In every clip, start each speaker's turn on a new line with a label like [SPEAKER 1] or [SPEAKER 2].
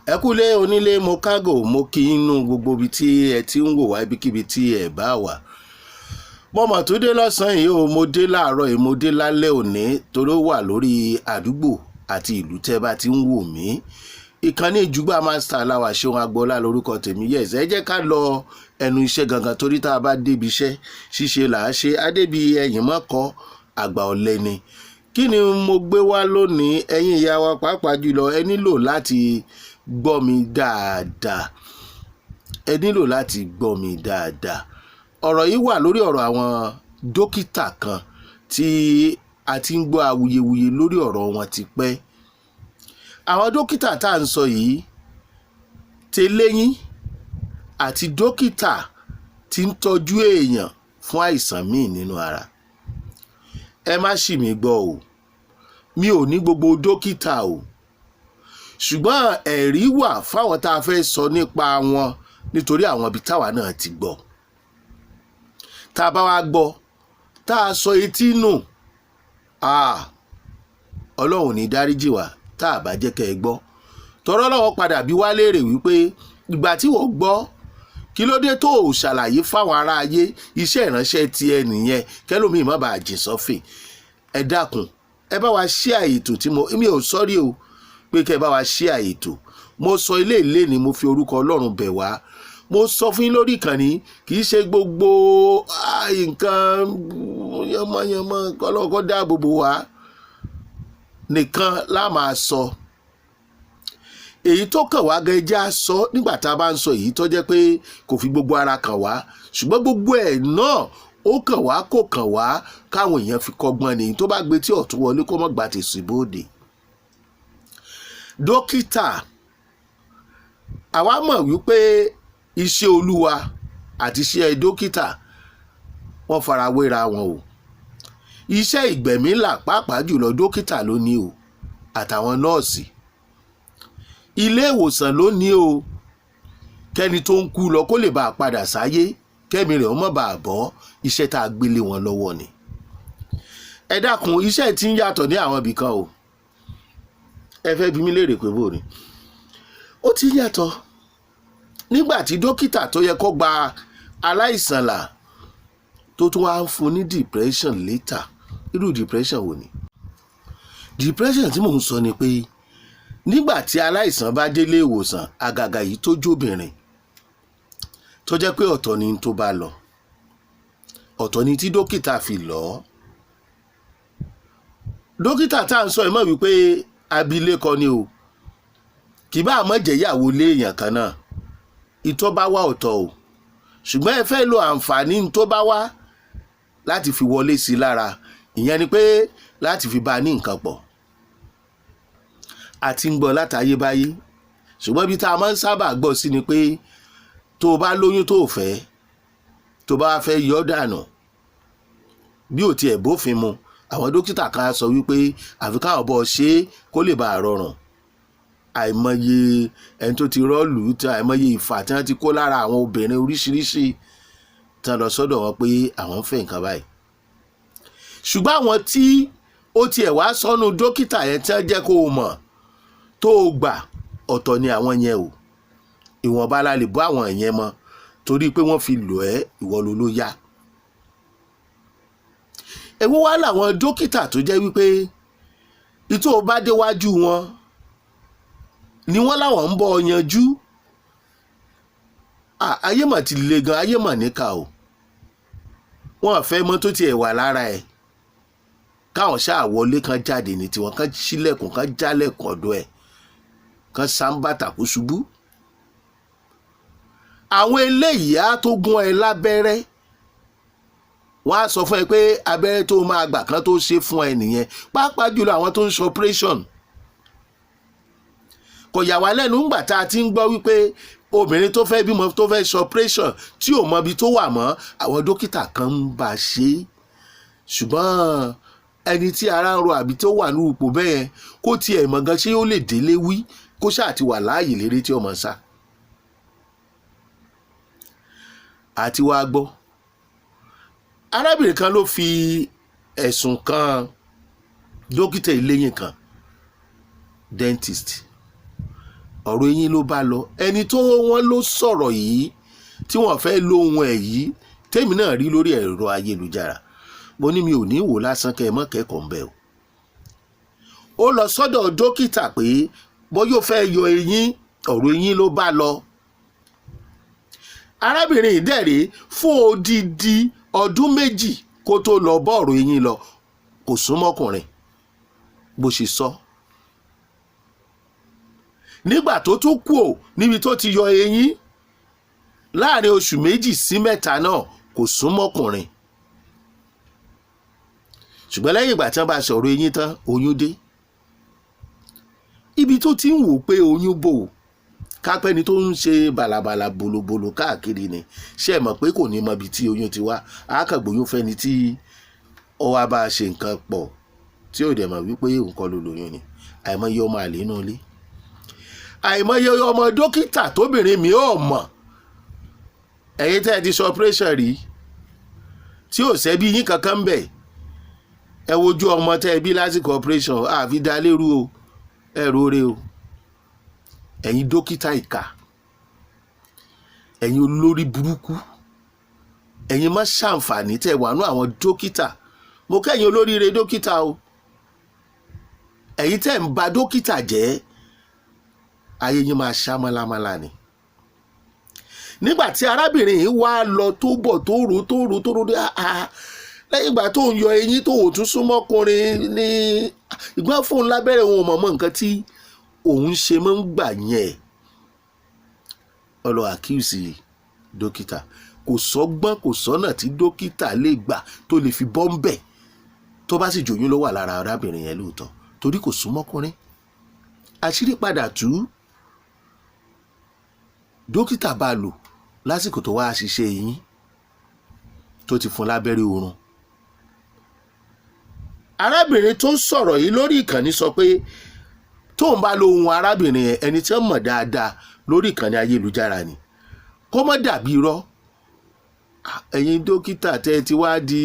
[SPEAKER 1] Ẹ kúlé onílé, mo kágò, mo kí inú gbogbo ibi tí ẹ ti ń wò wá, ibikíbi tí ẹ bá wà. Mo mọ̀ tó dé lọ́sàn-án yìí o, mo dé láàárọ̀ yìí, mo dé lálẹ́ òní, torí ó wà lórí àdúgbò àti ìlú tẹ́ bá ti ń wò mí. Ìkànnì Jùgbà Master aláwà Ṣeun Agboola lórúkọ tèmi. Yes, ẹ jẹ́ ká lọ ẹnu iṣẹ́ gangan, torí tá a bá débi iṣẹ́ ṣíṣe là á ṣe adébi ẹ̀yìn mọ́kọ́ àgbà ọ̀lẹ ni. Kí ni mo gbé wá lónìí? Ẹ̀yin ìyá wa, pàápàá jùlọ, ẹ nílò láti gbọ́ mi dáadáa, ẹ nílò láti gbọ́ mi dáadáa. Ọ̀rọ̀ yìí wà lórí ọ̀rọ̀ àwọn dókítà kan tí a ti ń gbọ́ awuyewuye lórí ọ̀rọ̀ wọn ti pẹ́. Àwọn dókítà tá à ń sọ yìí, tẹlẹ́yìn àti dókítà tí ń tọ́jú èèyàn fún àìsàn míì nínú ara. Ẹ má ṣì mí gbọ́ o, mi ò ní gbogbo dókítà o, ṣùgbọ́n ẹ̀rí wà fáwọn tá a fẹ́ sọ nípa wọn, nítorí àwọn ibi táwa náà ti gbọ́. Tá a bá wá gbọ́, tá a sọ etí nù, Ọlọ́run ní dáríjì wá tá a bá jẹ́ kẹ́ ẹ gbọ́. Tọ́rọ́ lọ́wọ́ padà bí wá léèrè wípé ìgbà tí wọ́n gbọ́, kí ló dé tó o ṣàlàyé fáwọn ará ayé? Iṣẹ́ ìránṣẹ́ tiẹ̀ nìyẹn, kẹlòmíì má bàa jìn sọ́fìn. Ẹ dákun, ẹ bá wa share ètò tí mo mi ò sọ́rí o pé kẹ́ ẹ bá wa share ètò. Mo sọ ilé ìlé ni, mo fi orúkọ Ọlọ́run bẹ̀ wá. Mo sọ fún yín lórí ìkànnì, kì í ṣe gbogbo nǹkan yánmọ́yánmọ́ kọ́lọ́kọ́ dáàbò bò wá nìkan la máa sọ. Èyí tó kàn wá gẹ́gẹ́ á sọ nígbà tá a bá ń sọ èyí tó jẹ́ pé kò fi gbogbo ara kàn wá, ṣùgbọ́n gbogbo ẹ̀ náà ó kàn wá, kò kàn wá, káwọn èèyàn fi kọ́gbọ́n nìyí tó bá gbé tí ọ̀tún wọlé, kó mọ̀ gbà tèsí bóde. Dókítà, àwa mọ̀ wípé iṣẹ́ Olúwa àti iṣẹ́ dókítà, wọ́n fara wéra wọn o. Iṣẹ́ ìgbẹ̀mílà, pàápàá jùlọ dókítà ló ní o, àtàwọn nọ́ọ̀sì ilé ìwòsàn ló ní o. Kẹ́ni tó ń kú lọ kó lè bá a padà sáyé, kẹ́mi rẹ̀ ó mọ̀ bá a bọ́, iṣẹ́ tá a gbélé wọn lọ́wọ́ ni. Ẹ dákun, iṣẹ́ tí ń yàtọ̀ ní àwọn ibìkan o. Ẹ fẹ́ bi mí léèrè pé bò ni ó ti ń yàtọ̀? Nígbà tí dókítà tó yẹ kó gba aláìsàn là, tó tún wá ń fún ní depression later, irú depression wo ni depression tí mò ń sọ? Ni pé nígbà tí aláìsàn bá délé ìwòsàn, àgàgà yìí tó jóbìnrin, tó jẹ́ pé ọ̀tọ̀ ni tó bá lọ, ọ̀tọ̀ ni tí dókítà fi lọ ọ́. Dókítà tá à ń sọ ẹ̀ mọ̀ wípé abilékọ ni o, kì bá àmọ́ jẹ́yàwó léèyàn kan náà. Ìtọ́ bá wá ọ̀tọ̀ o, ṣùgbọ́n ẹ fẹ́ lo àǹfààní tó bá wá láti fi wọlé sí i lára, ìyẹn ni pé láti fi bá a ní nǹkan pọ̀. Àti ń gbọ́ látayébáyé, ṣùgbọ́n ibi tá a máa ń sábà gbọ́ sí ni pé tó o bá lóyún tó o fẹ́, tó o bá fẹ́ yọ dànù, bí ò tiẹ̀ bófin mu, àwọn dókítà kan á sọ wípé àfi káwọn bọ́ ṣe é kó lè bá a rọrùn. Àìmọye ẹni tó ti rọ́ọ̀lù tí, àìmọye ìfà tí wọ́n ti kó lára àwọn obìnrin oríṣiríṣi tí wọ́n lọ sọ́dọ̀ wọn pé àwọn ń fẹ́ nǹkan báyìí. Ṣùgbọ́n àwọn tí ó tiẹ̀ wá sọnù dókítà yẹn tí wọ́n jẹ́ kó o mọ̀ tó o gbà, ọ̀tọ̀ ni àwọn yẹn o. Ìwọ̀nba la lè bọ́ àwọn yẹn mọ́, torí pé wọ́n fi lò ẹ́, ìwọ ló ló yá. Èwo wá làwọn dókítà tó jẹ́ wípé ìtò bá déwájú wọn ni wọ́n láwọn ń bọ́ ọ yanjú? Ayé mà ti le gan, ayé mà níkà o. Wọ́n fẹ́ mọ́ tó tiẹ̀ wà lára ẹ̀, káwọn ṣáà wọlé kan jáde ní tiwọn, kan sílẹ̀kùn, kan jálẹ̀kùn ọ̀dọ̀ ẹ̀, kan sáńbàtà kó ṣubú. Àwọn eléyìí á tó gún ẹ lábẹ́rẹ́, wọ́n á sọ fún ẹ pé abẹ́rẹ́ tó máa gbà kan tó ṣe fún ẹ nìyẹn. Pàápàá jùlọ àwọn tó ń ṣe operation, kò yà wá lẹ́nu ńgbà tá a ti ń gbọ́ wípé obìnrin tó fẹ́ bímọ, tó fẹ́ ṣe operation, tí ò mọ ibi tó wà mọ́, àwọn dókítà kan ń bá a ṣe é. Ṣùgbọ́n ẹni tí ara ń ro àbí tó wà ní ipò bẹ́ẹ̀, kó tiẹ̀ mọ̀ gan ṣé ó lè délé wí, kó ṣáà ti wà láàyè lérí tí ọmọ sá. Àti wàá gbọ́, arábìnrin kan ló fi ẹ̀sùn kan dókítà eléyìn kan, dentist. Ọ̀rọ̀ eyín ló bá lọ. Ẹni tó wọ́n ló sọ̀rọ̀ yìí tí wọ́n fẹ́ lóhun ẹ̀ yìí, tèmi náà rí lórí ẹ̀rọ ayélujára, mo ní mi ò ní wò lásán kẹ́ ẹ mọ́ kẹ́kọ̀ọ́ ń bẹ̀ o. Ó lọ sọ́dọ̀ dókítà pé bóyá ó fẹ́ yọ eyín. Ọ̀rọ̀ eyín ló bá lọ. Arábìnrin ìdẹ́rẹ́ fún odidi ọdún 2 kó tó lọ bọ́ ọ̀rọ̀ eyín lọ, kò súnmọ́kùnrin bó ṣe sọ. Nígbà tó tún kú ò níbi tó ti yọ eyín, láàrin oṣù 2 sí 3 náà, kò súnmọ́kùnrin. Ṣùgbọ́n lẹ́yìn ìgbà tí wọ́n bá sọ̀rọ̀ eyín tán, oyún dé. Ibi tó ti ń wò pé oyún bò kápẹ́ni tó ń ṣe bàlàbàlà bòlòbòlò káàkiri ni, ṣe é mọ̀ pé kò ní mọ ibi tí oyún ti wá? Àákàgbóyún fẹ́ni tí ó wá bá a ṣe nǹkan pọ̀, tí ò dẹ̀ mọ̀ wípé nǹkan ló lóyún ni. Àìmọye ọmọ àlè inú ilé, àìmọye ọmọ dókítà tóbìnrin mi ò mọ̀. Ẹ̀yin tẹ́ ẹ ti sọ operation rí tí ò sẹ́bí yín kankan bẹ̀, ẹ wojú ọmọ tẹ́ ẹ bí lásìkò operation. Àfi dá lérú o, ẹ róore o. Ẹ̀yin dókítà ìkà, ẹ̀yin olórí burúkú, ẹ̀yin má ṣàǹfààní tẹ́ wà nú àwọn dókítà. Mo kẹ́yìn olóríire dókítà o. Ẹ̀yin tẹ́ ń ba dókítà jẹ́, ayé yín máa ṣá mọ́lámọ́lá ni. Nígbà tí arábìnrin yìí wá lọ, tó bọ̀, tó rò, tó rò, tó rò dé, lẹ́yìn ìgbà tó ń yọ eyín, tó ò tún súnmọ́kùnrin ní ìgbọ́n fóun lábẹ́rẹ́, òun ò mọ̀ mọ́ nǹkan tí òun ṣe máa ń gbà yẹn. Ó lọ accuse dókítà. Kò sọ́gbọ́n, kò sọ́nà tí dókítà lè gbà tó lè fi bọ́ ń bẹ̀. Tó bá sì jòyún ló wà lára arábìnrin yẹn lóòótọ́, torí kò súnmọ́kùnrin, àṣírí padà tú. Dókítà bá lò lásìkò tó wá ṣiṣẹ́ eyín, tó ti fún lábẹ́rẹ́ oorun. Arábìnrin tó ń sọ̀rọ̀ yìí lórí ìkànnì sọ pé tóun bá lo ohun arábìnrin yẹn, ẹni tí wọ́n mọ̀ dáadáa lórí ìkànnì ayélujára ni, kó má dàbí irọ́. Ẹ̀yin dókítà tẹ́ ẹ ti wá di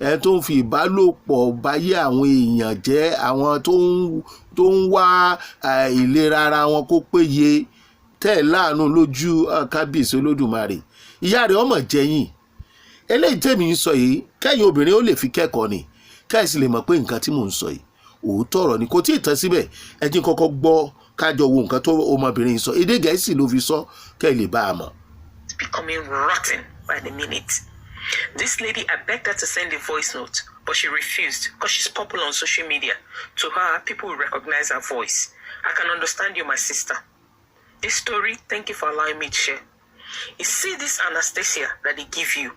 [SPEAKER 1] ẹ tó ń fi ìbálòpọ̀ báyé àwọn èèyàn jẹ́, àwọn tó ń wá ìlera ara wọn kó péye, tẹ́ ẹ̀ láàánú lójú, kábíyèsí Olódùmarè, ìyá rẹ̀ ọmọ jẹ́yìn. Eléyìí tèmi ń sọ yìí, kẹ́yìn obìnrin ó lè fi kẹ́kọ̀ọ́ ni, kẹ́ẹ̀ sì lè mọ̀ pé nǹkan tí mò ń sọ yìí, òótọ́ ọ̀rọ̀ ni. Kò tí ì tán síbẹ̀. Ẹ jí kọ́kọ́ gbọ́, kájọ wo nǹkan tó ọmọbìnrin yìí sọ. Èdè Gẹ̀ẹ́sì ló fi sọ, kẹ́ ẹ lè bá a mọ̀.
[SPEAKER 2] Becoming rotten by the minute. This lady, I begged her to send a voice note, but she refused because she's popular on social media. To her, people will recognize her voice. I can understand you, my sister. This story, thank you for allowing me to share. You see this anesthesia that they give you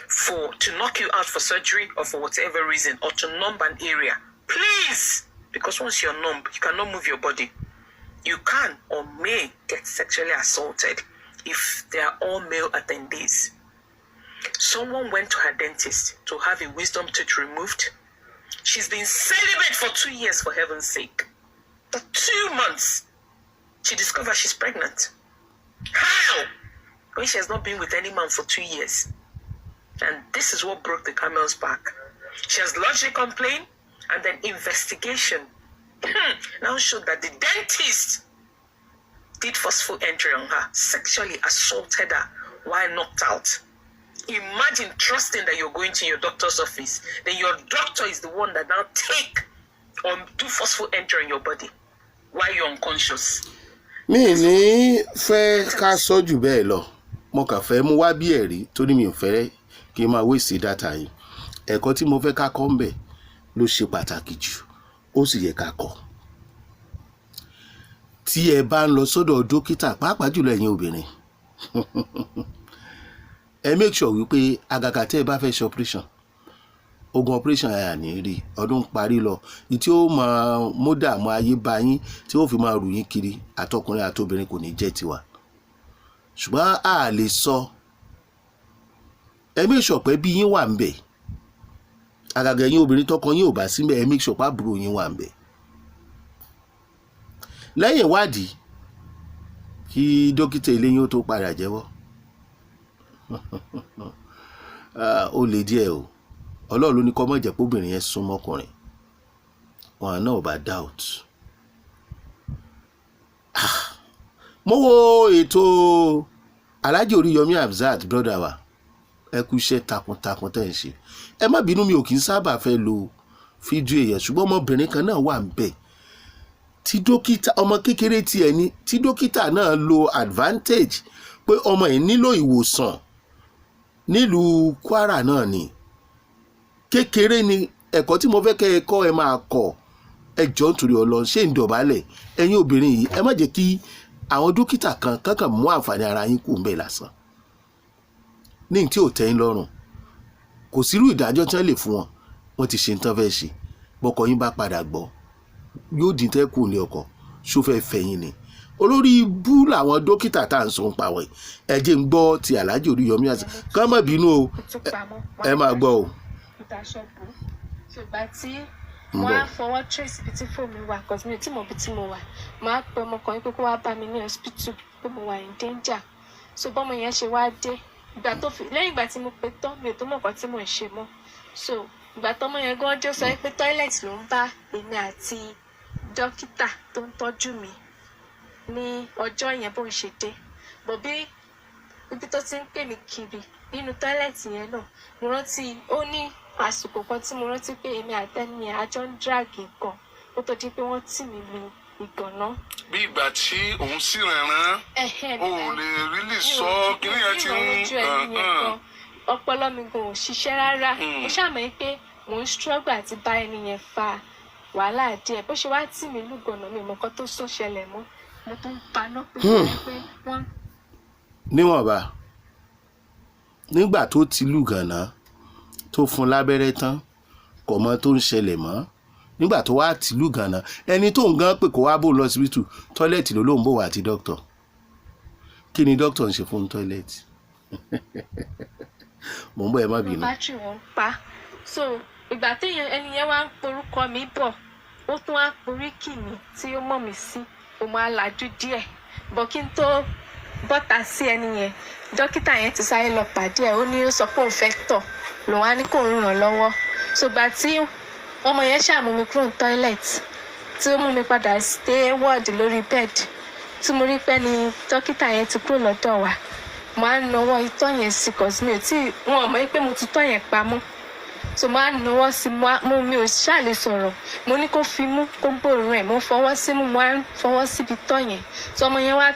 [SPEAKER 2] for to knock you out for surgery or for whatever reason or to numb an area. Please, because once you're numb, you cannot move your body. You can or may get sexually assaulted if they are all male attendees. Someone went to her dentist to have a wisdom tooth removed. She's been celibate for 2 years, for heaven's sake. For 2 months, she discovered she's pregnant. How? When she has not been with any man for 2 years. And this is what broke the camel's back. She has lodged a complaint, and then investigation now showed that the dentist did forceful entry on her, sexually assaulted her while knocked out. Imagine trusting that you're going to your doctor's office, then your doctor is the one that now take or do forceful entry on your body while you're unconscious.
[SPEAKER 1] Mi ní fẹ́ ká sọ jù bẹ́ẹ̀ lọ. Mo kàn fẹ́ mú wá bí ẹ̀rí, torí mi ò fẹ́ kí n máa waste data yìí. Ẹ̀kọ́ tí mo fẹ́ ká kọ́ ń bẹ̀ ló ṣe pàtàkì jù, ó sì yẹ ká kọ́. Tí ẹ bá ń lọ sọ́dọ̀ dókítà, pàápàá jùlọ ẹ̀yin obìnrin, ẹ make sure wípé àgàgà tẹ́ ẹ bá fẹ́ ṣe operation, ogun operation ẹ̀ ní rí ọdún parí lọ ní tí ó máa mú dààmú ayé bá yín, tí ó fi máa rù yín kiri, àtọkùnrin àtobìnrin, kò ní jẹ́ tiwa. Ṣùgbọ́n a lè sọ, ẹ make sure pé bí yín wà ń bẹ̀. Àgàgà ẹ̀yin obìnrin tọkọ yín ò bá síbẹ̀, ẹ make sure pé àbúrò yín wà ń bẹ̀. Lẹ́yìn ìwádìí, kí dókítà eléyín ó tó padà jẹ́wọ́, ó le díẹ̀ o. Ọlọ́run ló ní kó má jẹ́ pé obìnrin yẹn súnmọ́ ọkùnrin wọn náà ò bá doubt. Mo wo ètò Alhaji Oríyọmí Hamzat, brother wa. Ẹ kú iṣẹ́ takuntakun tẹ́ ń ṣe. Ẹ má bínú, mi ò kì í sábà fẹ́ lo fídíò èèyàn, ṣùgbọ́n ọmọbìnrin kan náà wà ń bẹ̀ tí dókítà, ọmọ kékeré tiẹ̀ ní, tí dókítà náà lo advantage pé ọmọ yìí nílò ìwòsàn nílùú Kwara náà ni. Kékeré ni. Ẹ̀kọ́ tí mo fẹ́ kẹ́ ẹ kọ́, ẹ máa kọ́. Ẹ jọ̀ọ́, nítorí Ọlọ́run, ṣé ń dọ̀bálẹ̀? Ẹ̀yin obìnrin yìí, ẹ má jẹ́ kí àwọn dókítà kan kankan mú àǹfààní ara yín kù ń bẹ̀ lásán ní tí ò tẹ́ yín lọ́rùn. Kò sírú ìdájọ́ tí wọ́n lè fún wọn. Wọ́n ti ṣe ń tán fẹ́ ṣe. Bọ́kọ yín bá padà gbọ́, yóò dín tẹ́ kù ní ọkọ̀ ṣó fẹ́ fẹ̀yìn ni. Olórí ibú làwọn dókítà tá à ń sọ ń pa wọ̀nyí. Ẹ jẹ́ ń gbọ́ ti Alhaji Oríyọmí àti kán má bínú o. Ẹ máa gbọ́ o.
[SPEAKER 3] Ṣùgbọ́n tí
[SPEAKER 1] Ń
[SPEAKER 3] wọ́n á
[SPEAKER 1] bọ̀.
[SPEAKER 3] fọwọ́ trace ibi tí fóònù mi wà, 'cause mi ò tí mọ̀ ibi tí mo wà. Màá pe ọmọkùnrin pé kó wá bá mi ní hospital, pé mo wà in danger. So bọ́mọ yẹn ṣe wá dé, ìgbà tó fi lẹ́yìn ìgbà tí mo pe tán, mi ò tó mọ̀ nǹkan tí mò ń ṣe mọ́. So ìgbà tọ́mọ yẹn gan dé, ó sọ pé toilet ló ń bá èmi àti dókítà tó ń tọ́jú mi ní ọjọ́ yẹn bó ń ṣe dé bọ̀ bí ibi tó ti ń pè mí kiri nínú toilet yẹn náà. Mo rántí ó ní àsìkò kan tí mo rántí pé èmi àtẹni yẹn a jọ ń drag nǹkan kó tó di pé wọ́n tì mí lu ìgànná.
[SPEAKER 4] Bí ìgbà tí òun sì rànràn
[SPEAKER 3] Ẹ̀hẹ́n,
[SPEAKER 4] o ò lè rí sọ kíní yẹn ti ń
[SPEAKER 3] ojú ẹni yẹn gan, ọpọlọ mi gan ò ṣiṣẹ́ rárá. Mo ṣàmọ̀ pé mò ń struggle àti bá ẹni yẹn fa wàhálà díẹ̀. Bó ṣe wá tì mí lùgànà, mi ò mọ̀ nǹkan tó sún ṣẹlẹ̀ mọ́. Mo tún paná pé pé wọ́n
[SPEAKER 1] Níwọ̀nba nígbà tó ti lù gànà, tó fún lábẹ́rẹ́ tán, kò mọ tó ń ṣẹlẹ̀ mọ́. Nígbà tó wá ti lù gànà, ẹni tó ń gan pé kó wá bò lọ síbítù, toilet ló lóun bò wá àti dókítà. Kí ni dókítà ń ṣe fún toilet? Mò ń bọ̀, ẹ má bínú.
[SPEAKER 3] Bátìrì wọn pa. So ìgbà téèyàn ẹni yẹn wá ń porúkọ mi bọ̀, ó tún wá poríkì mi tí ó mọ̀ mí sí, mo máa lajú díẹ̀ bọ̀ kí n tó bọ́ta sí ẹni yẹn, dókítà yẹn ti sáré lọ pàdé ẹ̀. Ó ní ó sọ pé òun fẹ́ tọ̀, lòun á ní kó ń ràn lọ́wọ́. So ìgbà tí ọmọ yẹn ṣàmú mi kúrò ní toilet, tí ó mú mi padà dé ward lórí bed, tí mo rí pé ni dókítà yẹn ti kúrò lọ́dọ̀ wa, mo á nawọ́ itọ́ yẹn sí, 'cause mi ò tí wọn ò mọ̀ pé mo ti tọ́ yẹn pamọ́. So mo á nawọ́ sí, mo mi ò ṣáà lè sọ̀rọ̀. Mo ní kó fi mú kó gbòòrùn ẹ̀. Mo fọwọ́ sí mú, mo á fọwọ́ síbi tọ́ yẹn. So ọmọ yẹn wá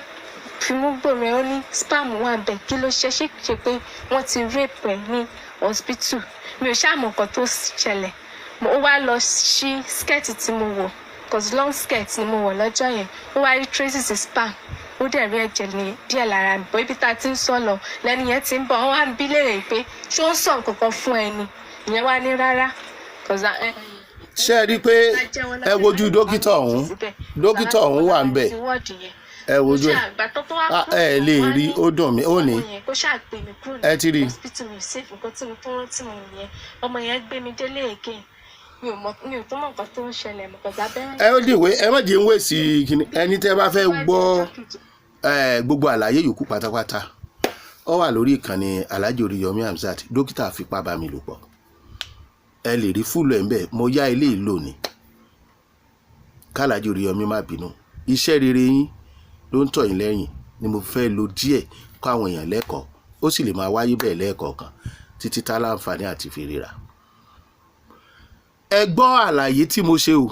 [SPEAKER 3] fi mú gbòòrùn ẹ̀, ó ní sperm wà bẹ̀. Kí ló ṣe? Ṣe ṣe pé wọ́n ti rape ẹ̀ ní hospital? Mi ò ṣáà mọ̀ nǹkan tó ṣẹlẹ̀. Ó wá lọ ṣí skirt tí mo wọ̀, 'cause long skirt ni mo wọ̀ lọ́jọ́ yẹn. Ó wá rí traces sperm, ó dẹ̀ rí ẹ̀jẹ̀ ní díẹ̀ lára mi. Bọ́ ibi tá a ti ń sọ lọ lẹ́nu yẹn ti ń bọ̀, wọ́n wá ń bí léèrè pé ṣé ó ń sọ nǹkan kan fún ẹni ìyẹn? Wá ní rárá.
[SPEAKER 1] Ṣé ẹ rí i pé ẹ wojú dókítà ọ̀hún? Dókítà ọ̀hún wà ń bẹ̀. Ẹ wojú ẹ. Ẹ lè rí, ó dùn mí ó ní.
[SPEAKER 3] Kó ṣáà gbé mi kúrò
[SPEAKER 1] Ẹ ti rí.
[SPEAKER 3] ní hospital, mi safe. Nǹkan tí mo tún rántí mi nìyẹn. Ọmọ yẹn gbé mi délé again. Mi ò mọ, mi ò tún mọ nǹkan tó ń ṣẹlẹ̀ mọ́ kọjá abẹ́rẹ́.
[SPEAKER 1] Ẹ ó dìwé, ẹ má jẹ́ ń wèsì kíni. Ẹni tẹ́ bá fẹ́ gbọ́ gbogbo àlàyé yòókù pátápátá, ó wà lórí ìkànnì Alhaji Oríyọmí Hamzat, "Dókítà fipá bá mi lò pọ̀". Ẹ lè rí full ẹ̀ ń bẹ̀. Mo yá ilé ìlò ní k'Alhaji Oríyọmí má bínú. Iṣẹ́ rere yín ló ń tọ̀ yín lẹ́yìn ni mo fẹ́ lo díẹ̀ kọ́ àwọn èèyàn lẹ́kọ̀ọ́. Ó sì lè máa wáyé bẹ́ẹ̀ lẹ́ẹ̀kọ̀ọ̀kan títí tá láǹfààní àti fi ríra. Ẹ gbọ́ àlàyé tí mo ṣe o.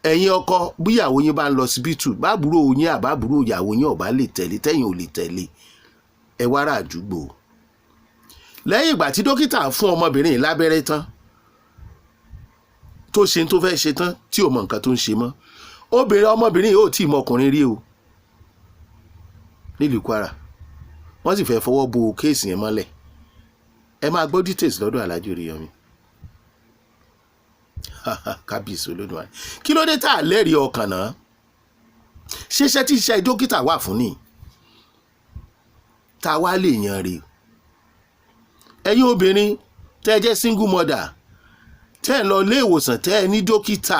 [SPEAKER 1] Ẹ̀yin ọkọ, bíyàwó yín bá ń lọ síbítù, báàbúrò yín àbábúrò ìyàwó yín ọ̀bá lè tẹ̀lé, tẹ̀yìn ò lè tẹ̀lé, ẹ wá rà àdúgbò. Lẹ́yìn ìgbà tí dókítà fún ọmọbìnrin yìí lábẹ́rẹ́ tán, tó ṣe tó fẹ́ ṣe tán, tí ò mọ nǹkan tó ń ṣe mọ́, obìnrin ọmọbìnrin yìí ò tí ì mọ ọkùnrin rí o nílùú Kwara. Wọ́n sì fẹ́ fọwọ́ bo case yẹn mọ́lẹ̀. Ẹ máa gbọ́ details lọ́dọ̀ Alhaji Oríyọmí. Kábíyèsí Olódùmarè, kí ló dé tá a lẹ́rìí ọkàn náà? Ṣíṣẹ́ tí iṣẹ́ dókítà wà fún ni tá a wá lè yan rè. Ẹ̀yin obìnrin tẹ́ ẹ jẹ́ single mother, tẹ́ ẹ lọ ilé ìwòsàn, tẹ́ ẹ ní dókítà,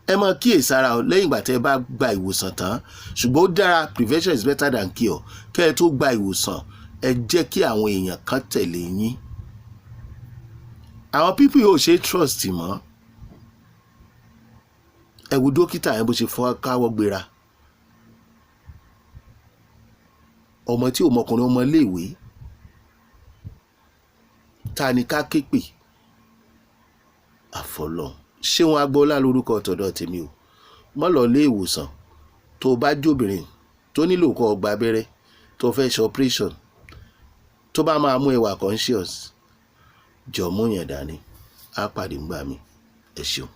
[SPEAKER 1] ẹ máa kíyèsára o lẹ́yìn ìgbà tẹ́ ẹ bá gba ìwòsàn tán. Ṣùgbọ́n ó dára, prevention is better than cure. Kẹ́ ẹ tó gba ìwòsàn, ẹ jẹ́ kí àwọn èèyàn kan tẹ̀lé yín. Àwọn people yóò ṣe trust mọ́. Ẹ wo dókítà yẹn bó ṣe fọ́ káwọ́ gbéra. Ọmọ tí ò mọkùnrin, ọmọ iléèwé, ta ni ká ké pè àfọlọ́? Ṣéun Agboola lórúkọ tọ̀dọ̀ tèmi o. Mọ́ lọ ilé ìwòsàn. Tó o bá jóbìnrin tó nílò kó o gba abẹ́rẹ́, tó fẹ́ ṣe operation, tó bá máa mú ẹ wà conscious, jọ mú yẹn dání. Á pàdé ńgbà mi. Ẹ ṣeun.